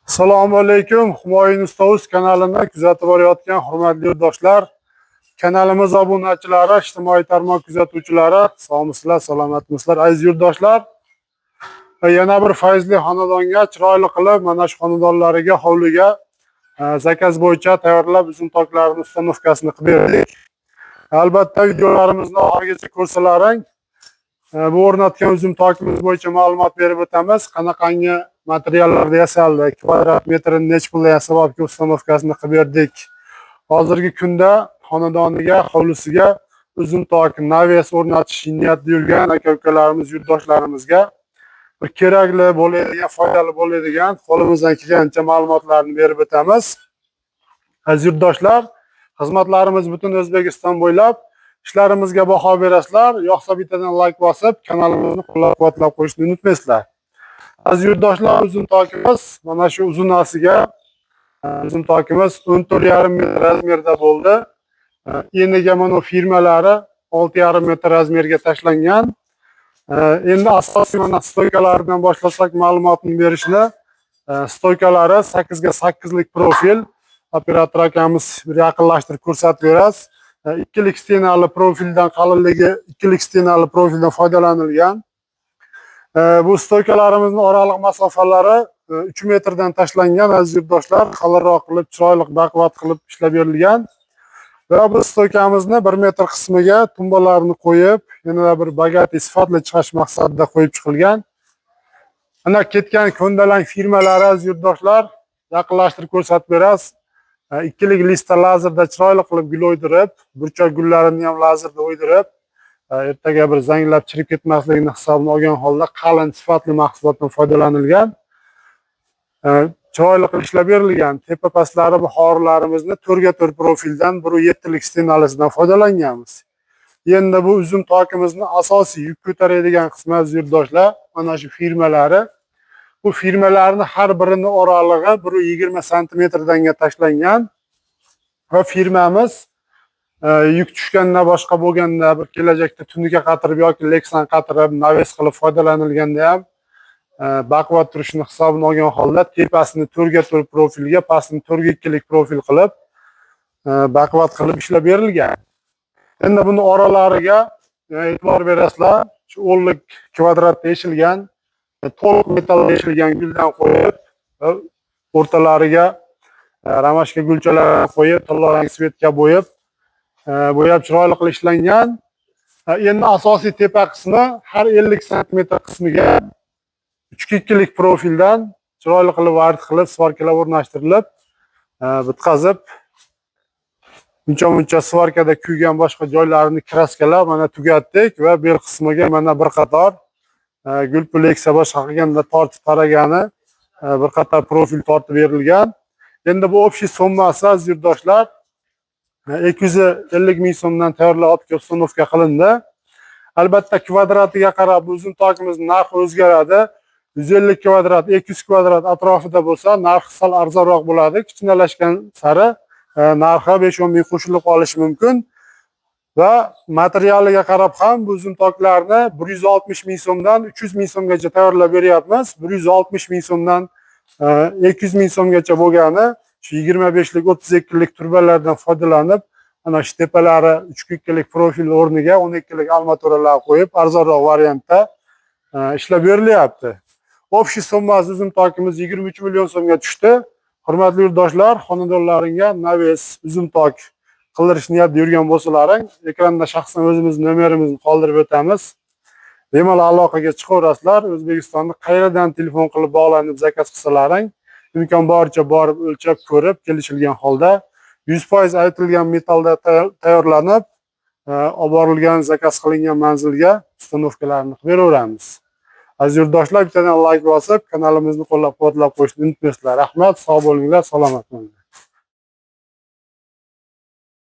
Assalomu alaykum. Humoyun Usta.uz kanalini kuzatib borayotgan hurmatli yurtdoshlar, kanalimiz obunachilari, ijtimoiy tarmoq kuzatuvchilari, sog'misizlar, salomatmisizlar, aziz yurtdoshlar. Yana bir fayzli xonadonga chiroyli qilib, mana shu xonadonlariga, hovliga заказ bo'yicha tayyorlab uzum toklarini установка sini qilib berdik. Albatta, videolarimizni oxirigacha ko'rsalaring, bu o'rnatgan uzum tokimiz bo'yicha ma'lumot berib o'tamiz. Qanaqangi materiallarda yasaldi, kvadrat metrini nechi pulda yasab olib установка sini qilib berdik. Hozirgi kunda xonadoniga, hovlisiga uzum tok, навес o'rnatish niyatida yurgan aka ukalarimiz, yurtdoshlarimizga bir kerakli bo'ladigan, foydali bo'ladigan qo'limizdan kelgancha ma'lumotlarni berib o'tamiz. Aziz yurtdoshlar, xizmatlarimiz butun O'zbekiston bo'ylab. Ishlarimizga baho berasizlar, yoqsa bittadan layk bosib, kanalimizni qo'llab-quvvatlab qo'yishni unutmaysizlar. Aziz yurtdoshlar, uzum tokimiz mana shu uzunasiga uzum tokimiz 14,5 metr размер da bo'ldi. Eniga mana firmalari 6,5 metr размер ga tashlangan. Endi asosiy mana стойка laridan boshlasak ma'lumotni berishni. Стойка lari 8 ga 8 lik profil. Operator akamiz bir yaqinlashtirib ko'rsatib berasiz. Ikkilik стена li profildan, qalinligi ikkilik стена li profildan foydalanilgan. Bu стойка larimizni oraliq masofalari 3 metrdan tashlangan, aziz yurtdoshlar, qalinroq qilib, chiroyli, baquvvat qilib ishlab berilgan. Va bu стойка mizni 1 metr qismiga tumbalarni qo'yib, yanada bir богатый, sifatli chiqarish maqsadida qo'yib chiqilgan. Ana ketgan ko'ndalang firmalari, aziz yurtdoshlar, yaqinlashtirib ko'rsatib berasiz. Ikkilik lista lazerda chiroyli qilib gul o'ydirib, burchak gullarini ham lazerda o'ydirib, ertaga bir zanglab chirib ketmasligini hisobini olgan holda qalin, sifatli mahsulotdan foydalanilgan. Chiroyli qilib ishlab berilgan. Tepa pastlari bu horilarimizni 4 ga 4 profildan, 1,7 lik стена lisidan foydalanganmiz. Endi bu uzum tokimizni asosiy yuk ko'taradigan qismi, aziz yurtdoshlar, mana shu firmalari. Bu firmalarni har birini oralig'i 1,20 santimetrdanga tashlangan va firmamiz yuk tushganda, boshqa bo'lganda, bir kelajakda tunuka qatirib yoki leksan qatirib, навес qilib foydalanilganda ham baquvvat turishini hisobini olgan holda tepasini 4 ga 4 profilga, pastini 4 ga 2lik profil qilib, baquvvat qilib ishlab berilgan. Endi buni oralariga e'tibor berasizlar, shu 10lik kvadrat teshilgan, to'liq metall teshilgan guldan qo'yib, va o'rtalariga ромашка gulchalarni qo'yib, tillarang цвет ga bo'yab chiroyli qilib ishlangan. Endi asosiy tepa qismi har 50 santimetr qismiga 3 ga 2lik profildan chiroyli qilib варить qilib, сварка lar o'rnashtirilib, bitqazib, uncha muncha сварка da kuygan boshqa joylarini краска lab mana tugatdik va bel qismiga mana bir qator gul pleksa boshqa qilganda tortib qaragani bir qator profil tortib berilgan. Endi bu общий summasi, aziz yurtdoshlar, 250 ming so'mdan tayyorlab olib kelib установка qilindi. Albatta, kvadratiga qarab bu uzum tokimiz narxi o'zgaradi. 150 kvadrat, 200 kvadrat atrofida bo'lsa, narxi sal arzonroq bo'ladi. Kichkinalashgan sari narxi 5-10 ming qo'shilib qolishi mumkin. Va materialiga qarab ham bu uzum toklarni 160 ming so'mdan 300 ming so'mgacha tayyorlab beryapmiz. 160 ming so'mdan 200 ming so'mgacha bo'lgani shu 25lik, 32lik trubalardan foydalanib, mana shu tepalari 3 ga 2lik profil o'rniga 12lik armaturalar qo'yib, arzonroq variantda ishlab berilyapti. Общий summasi uzum tokimiz 23 million so'mga tushdi. Hurmatli yurtdoshlar, xonadonlaringga навес, uzum tok qildirish niyatida yurgan bo'lsalaring, ekranda shaxsan o'zimiz nomerimizni qoldirib o'tamiz. Bemalol aloqaga chiqaverasizlar. O'zbekistonni qayerdan telefon qilib bog'lanib заказ qilsalaring, imkon boricha borib o'lchab ko'rib, kelishilgan holda 100% aytilgan metallda tayyorlanib, olib borilgan, заказ qilingan manzilga установка larni qilib beraveramiz. Aziz yurtdoshlar, bittadan layk bosib, kanalimizni qo'llab-quvvatlab qo'yishni unutmaysizlar. Rahmat, sog' bo'linglar, salomat bo'linglar.